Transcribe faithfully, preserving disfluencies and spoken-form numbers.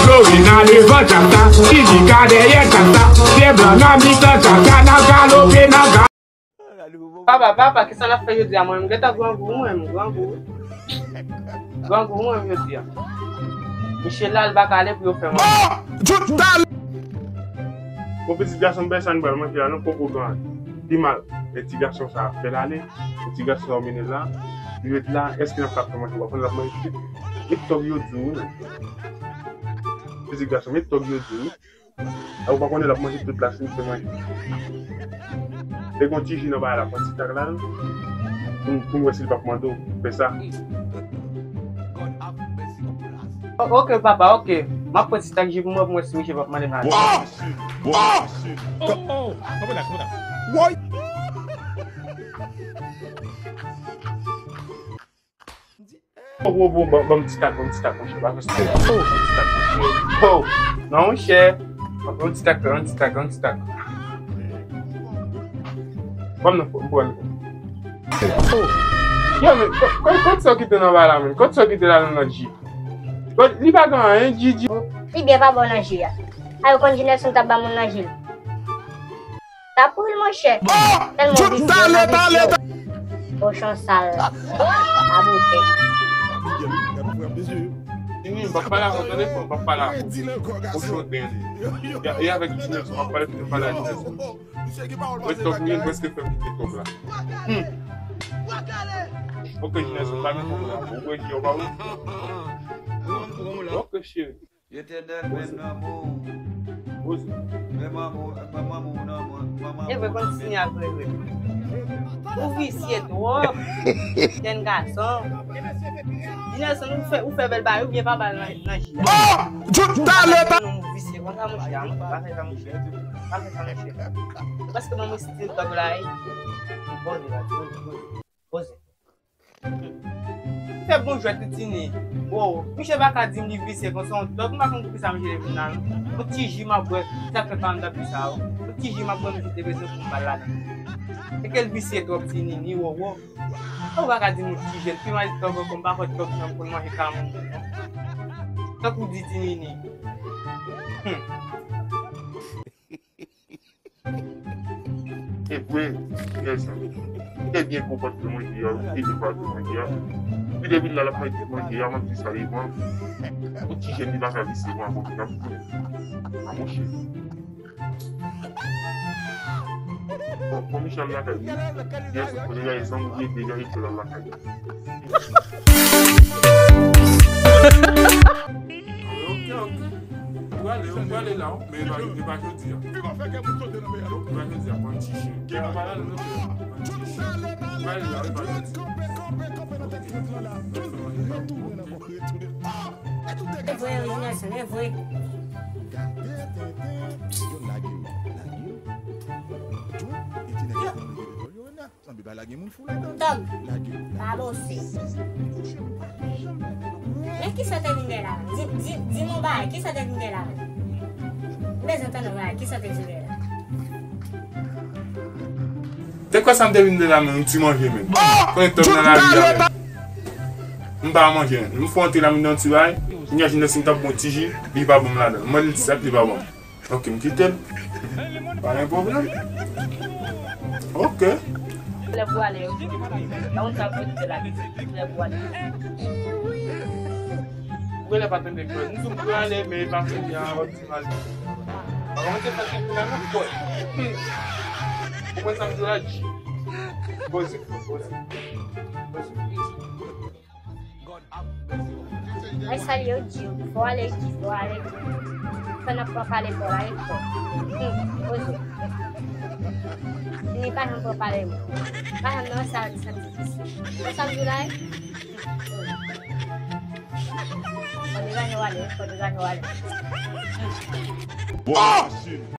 Florina devan tchata, Fizika dèyè tchata, se blan nan mitan tchata, n ap galope nan ga- Papa, papa, kisa n ap fè jodi a? Mwen, m gentan grangou, mwen, m grangou. Grangou, mwen, jodi a. Misye la, l pa ka ale pou yo fè manje. Bon, pitit gason m, pèsonn pral manje la, non, poko gen anyen. Pi mal, e ti gason sa ap fè l ale, e ti gason sa w mennen la, li ret la, èske n ap ka fè manje? W ap konn l ap manje pitit. Met tòg yo di w, wi. Pitit gason, met tòg yo di w, wi. A, ou pa konnen l ap manje tout la, si l fè manje. Te gon ti ji nan bagay la, pran ti tak la, pou, pou m wè si l p ap mande w fè sa. O-, ok, papa, ok. M ap pran ti tak ji pou mwen, pou mwen si misye p ap mande m lajan. Woy! Oh, oh, oh, ban, ban m ti tak, ban m ti tak, monchè, pa fè sa. Oh, ban m ti tak, monchè. Oh, non, monchè. Ban m ti tak, ban m ti tak, ban m ti tak. Ban m nan fò, m pran li. Oh. Yo, men, ko-, ko-, kote sa w kite nan ba la, men? Kote sa w kite la nan, nan ji? Bon, li pa gen anyen, Djidji. Li byen pa bon nan ji a. A yo konn Jinèson t ap ba moun nan ji l. Sa pou l, monchè. Tèlman visye, nan visye. Kochon sal. Aboutè. Tini, m p ap pale avè w, tande, m p ap pale avè w. Kochon den. E, e avèk Jinèson, m ap pale, m pale a Jinèson. Mwen, tòg mwen prèske fè m kite tòg la. Hmm. Ok, Jinèson, m pa gen pwoblèm. Ou kwè di yo pa bon? Ok, cheri. Poze. Poze. E vre, kontinye ap rele. Ou visye twòp. Jèn gason. Jinèson, ou fè, ou fè bèl bagay, ou byen pa ba l nan, nan ji a. Oh! Tout talè pa. Non, ou visye konsa, monchè, a, monchè, pa fè sa, monchè. Pa fè sa, monchè. Paske ban mwen stil tòg la, wi. Poze la, poze, poze. Poze. Fè bon jwèt, Titini. Wow, misye pa ka di m li visye konsa, yon tòg, m pa konn poukisa misye te vin la, non. Yon ti ji m ap bwè, sa fè pa m t ap di sa, wi. Yon ti ji m ap bwè, misye te bezwen pou m ba l ladan. E ke l visye twòp, Titini, wo, wo. Ou pa ka di m yon ti jèn, pi mal tòg ankò, m pa kwè tòg nan konn manje ka moun, non. Tankou di Titini. Hmm. E vre, mezanmi. Li te byen konpòte manje a, li te byen pale manje a. Li te vin la, l ap manje tout manje a, m ap di sa devan. Yon ti jèn li pa ka visye pou anpil nan. A monchè. Bon, bon, Michel lakay li. Yes, kote gade zanmi li, deja li fè l lakay li. Ok, ok. Ou prale, ou prale la, wi. Men e pa, e pa jodi a. E pa jodi a, pran ti chen. E pa la, non, pran ti chen. Ou prale la, e pa jodi a. E vre, wi, Nelson, e vre. Yo lage yo, lage yo. Sanble pa lage moun fou ladan. Tòg, pa bose. Men kisa w te vin fè la menm? Di, di, di m yon bagay, kisa w te vin fè la menm? M bezwen tande yon bagay, kisa w te vin fè la? Te kwè sa m te vin fè la menm, yon ti manje menm. Konnen tòg nan lari la menm. M pa manje, m fè yon ti lamin nan ti bay, m imajine si m t ap bon ti ji, li pa ban m ladan. Mwen li ti sa, li pa ban m. Ok, m kite l. Pa gen pwoblèm. Ok. Lè pou ale yo. Yon sa pou kite la. Lè pou ale. Ou genlè pa tande klè. M di w pou ale, men e pa kounye a, w ap di m ale. Ou konn se fè se kounye a nan kò. Ou konn sa m di w la, G. Poze, poze. Poze. Mwen salye w, di w, fò ale, di, fò ale, di. Fò n ap pran pale fò la, e fò. Hmm, poze. Ni pa janm pran pale mwen. Pa janm nan sa, sa difisil. Mwen sa m di w la, e? Fò degaje w ale, fò degaje w ale.